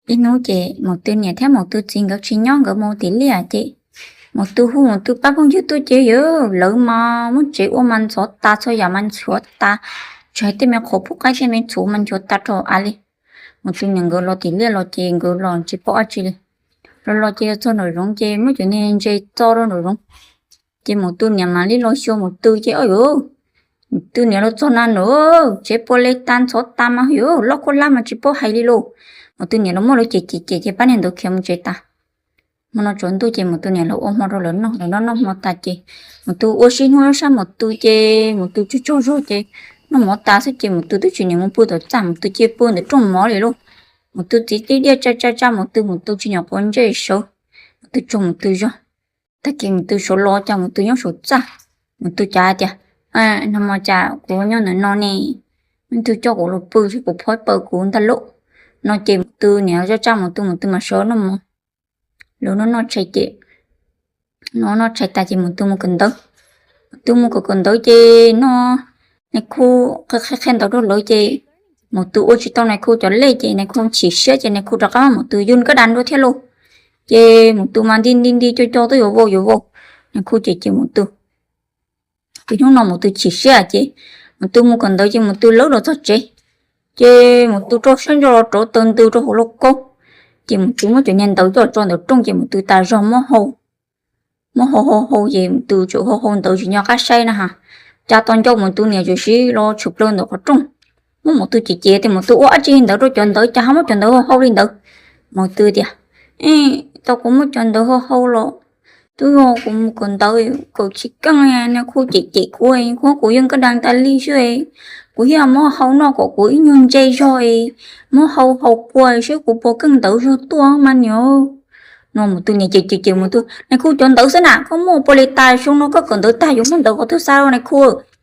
Ib hnub ces Mus Tw niam thiab Mus Tw txiv nkawd tsis nyob, nkawd mus tim liaj ces Mus Tw hu Mus Tw pab phooj ywg tuaj ces yog lawv mas muab tsev ua mas ntxhov tas, txhua yam mas ntxhov tas, tsis hais tej me qhov pub qaib tej me txhuv mas ntxhov tas rau av li. Mus Tw niam nkawd los tim liaj los ces nkawd los tsis paub dab tsi li. Los los ces txog nraum zoov ces muab cov niag ntses txo rau nraum zoov. Ces Mus Tw niam mam li los xyuas Mus Tw ces, o yuv, Mus Tw niam los txog na nws, tsev puas li tas ntxhov tas mas yuv loj khuab lab mas tsis paub hais li lauj. Mus Tw niam los muab lawv cem cem cem ces pab niag ntawd khiav mus tsev tas. Hmo no tsaus ntuj ces Mus Tw niam los ua hmo rau lawv noj, lawv noj noj hmo tas ces Mus Tw ua si hnub sab Mus Tw ces Mus Tw tsaug tsaug zog ces noj mov tas xwb ces Mus Tw twb tsis niam mus pw tom txaj, Mus Tw cia pw ntawm rooj mov li lauj. Mus Tw txiv tib diaj tsa tsa tsa Mus Tw, Mus Tw tsis niam quav ntsej sawv, Mus Tw tsaug Mus Tw zog. Tag kis Mus Tw sawv los cas Mus Tw nyob saum txaj, Mus Tw cav tias, no mas cas kuv nyob ntawm no ne, Mus Tw coj kuv los pw es kuv phob paws kuv ntag lauj. No ces Mus Tw niam zaj tsaj Mus Tw, Mus Tw mas sawv noj mov. Lawv noj noj tshais ces, noj noj tshais tas ces Mus Tw mus kawm ntawv. Mus Tw mus kawm kawm ntawv ces no Nais Khu qhia qhia ntawv rau lawv ces Mus Tw ua tsis tau Nais Khu cov lej ces Nais Khu chim siab ces Nais Khu rov qab muab Mus Tw yug kab da nrua thiab lauj. Ces Mus Tw mas nti nti nti co co twb yuav vau yuav vau, Nais Khu cem cem Mus Tw. Ces hnub no Mus Tw chim siab ces Mus Tw mus kawm ntawv ces Mus Tw lawv los txog tsev, ces Mus Tw rau siab ntso los rauv taws ntws rau hauv lauj kaub. Ces Mus Tw muab cov niag ntawv coj tso ntawm rooj ces Mus Tw tas zog muab hau, muab hau hau hau ces Mus Tw tseem hau hau ntawv tsis nco qab saib na has. Cas tau ncauj Mus Tw niam tseem siv los tshwm plaws ntawm qhov rooj. Muab Mus Tw cem cem tias, Mus Tw ua dab tsi ntawd rau cov ntawv, cas ho muab cov ntawv hau hau li ntawd? Mus Tw tias, Tau kuv muab cov ntawv hau hau los twb yog kuv mus kawm ntawv kawm tsis keej, Nais Khu cem cem kuv, kuv kuv yeej kab da tas li xwb, kuv thiaj muab hau noj kom kuv ib nyuag ntse zog, muab hau hau kua saib kuv puas keej ntawv zog tuaj mas niam. No Mus Tw niam cem cem cem Mus Tw, Nais Khu cov ntawv xwb na, koj muaj puas li tas, xyoo no koj kawm ntawv tag yuav muab ntawv qhov twg xa rau Nais Khu,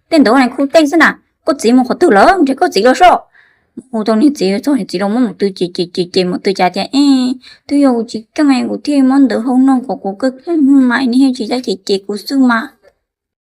tej ntawd Nais Khu tej xwb na, koj txiv mus qhov twg lawm, nrhiav koj txiv los soj. Hu tau niag txiv, txog niag txiv los muab Mus Tw cem cem cem cem Mus Tw cas tias, Twb yog kuv tsis keej kuv thiaj muab ntawv hau noj kom kuv keej mas, nej thiaj tsis cem cem kuv xwb mas.